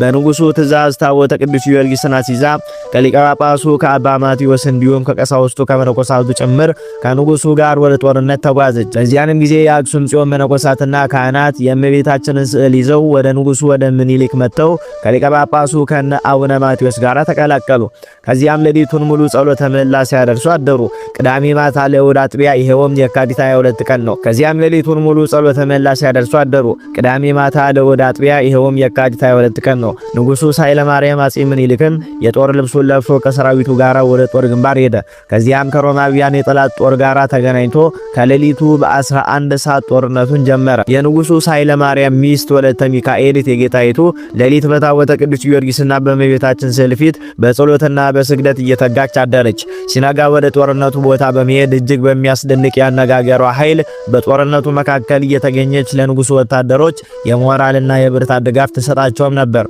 በንጉሱ ትእዛዝ ታቦተ ቅዱስ ጊዮርጊስን አስይዛ ከሊቀ ጳጳሱ ከአባ ማቴዎስ እንዲሁም ከቀሳውስቱ ከመነኮሳቱ ጭምር ከንጉሱ ጋር ወደ ጦርነት ተጓዘች። በዚያንም ጊዜ የአክሱም ጽዮን መነኮሳትና ካህናት የእመቤታችንን ስዕል ይዘው ወደ ንጉሱ ወደ ምኒልክ መጥተው ከሊቀ ጳጳሱ ከነ አቡነ ማቴዎስ ጋር ተቀላቀሉ። ከዚያም ሌሊቱን ሙሉ ጸሎተ ምህላ ሲያደርሱ አደሩ። ቅዳሜ ማታ ለእሑድ አጥቢያ፣ ይሄውም የካቲት 22 ቀን ነው። ከዚያም ሌሊቱን ሙሉ ጸሎተ ምህላ ሲያደርሱ አደሩ። ቅዳሜ ማታ ለእሑድ አጥቢያ፣ ይሄውም የካቲት 22 ቀን ነው። ንጉሱ ሳህለ ማርያም አፄ ምኒልክም የጦር ልብሱን ለብሶ ከሰራዊቱ ጋር ወደ ጦር ግንባር ሄደ። ከዚያም ከሮማውያን የጠላት ጦር ጋር ተገናኝቶ ከሌሊቱ በ11 ሰዓት ጦርነቱን ጀመረ። የንጉሱ ሳህለ ማርያም ሚስት ወለተ ሚካኤል እቴጌ ጣይቱ ሌሊት በታቦተ ቅዱስ ጊዮርጊስና በእመቤታችን ስዕል ፊት በጸሎትና በስግደት እየተጋች አደረች። ሲነጋ ወደ ጦርነቱ ቦታ በመሄድ እጅግ በሚያስደንቅ ያነጋገሯ ኃይል በጦርነቱ መካከል እየተገኘች ለንጉሱ ወታደሮች የሞራልና የብርታት ድጋፍ ትሰጣቸውም ነበር።